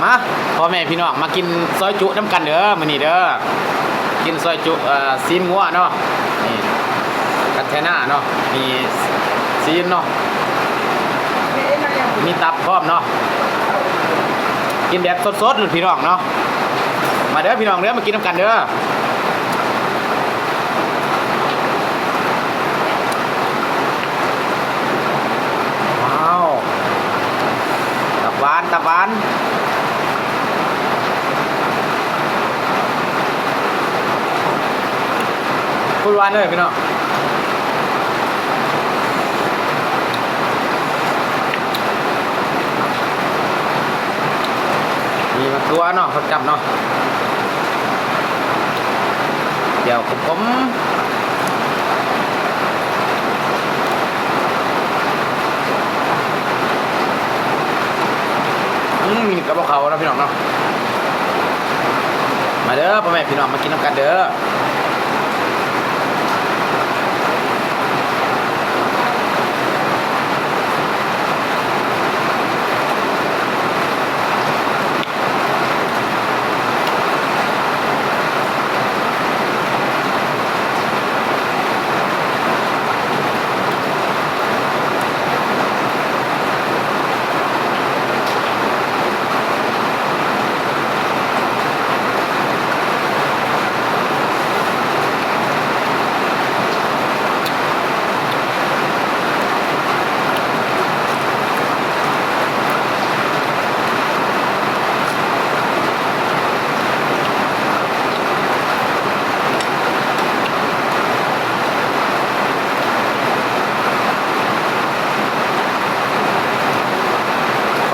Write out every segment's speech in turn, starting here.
ມາ ພໍ່ແມ່ພີ່ນ້ອງ ມາກິນຊອຍຈຸນຳກັນເດີ ມື້ນີ້ເດີ ກິນຊອຍຈຸ ເອີ ຊີ້ນງົວເນາະ ນີ້ ກັນແທນາເນາະ ມີຊີ້ນເນາະ ມີຕັບພ້ອມເນາະ ກິນແບບສົດໆ ພີ່ນ້ອງເນາະ ມາເດີພີ່ນ້ອງເດີ ມາກິນນຳກັນເດີ. ວ້າວ ຕັບຫວານ ຕັບຫວານ ໂຄດຫວານເລີຍພີ່ນ້ອງ. ມີໝາກຖົ່ວເນາະ ຜັກກັບເນາະ ແຈ່ວຂົມໆ ອືມ ກັບເຂົ້າເນາະ ພີ່ນ້ອງເນາະ ມາເດີ ພໍ່ແມ່ພີ່ນ້ອງ ມາກິນນຳກັນເດີ.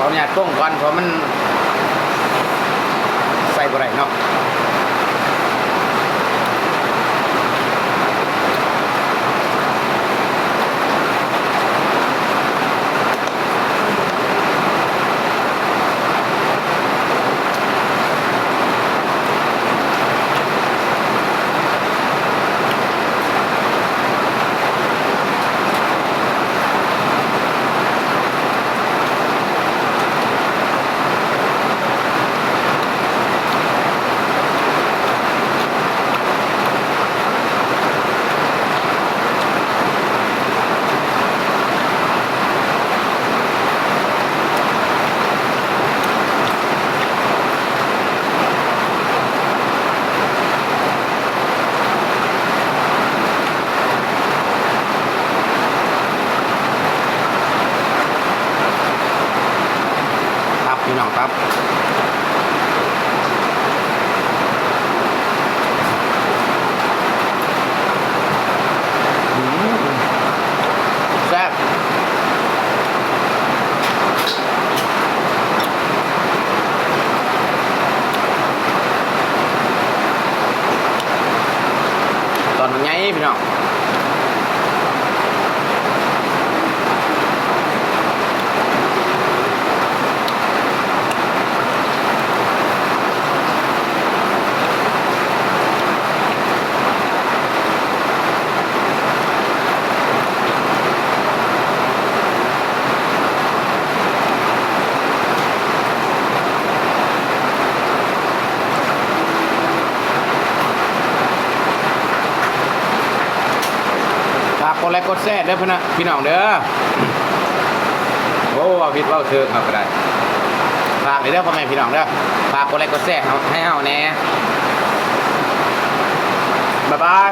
ຂໍອະນຸຍາດປົງກ່ອນ ເພາະມັນໃສ່ບໍ່ໄດ້ເນາະ. ຕັບ ພີ່ນ້ອງ ຕັບ ອືມ ແຊບ. ຕອນໃຫຍ່ພີ່ນ້ອງ. ຝາກກົດໄລກົດແຊເດີພີ່ນ້ອງເດີ. ໂອ້ ເວົ້າຜິດເວົ້າຖືກເຮົາກໍໄດ້. ຝາກເດີພໍ່ແມ່ພີ່ນ້ອງເດີ. ຝາກກົດໄລກົດແຊເຮົາ ໃຫ້ເຮົາແດ່. ບາຍບາຍ.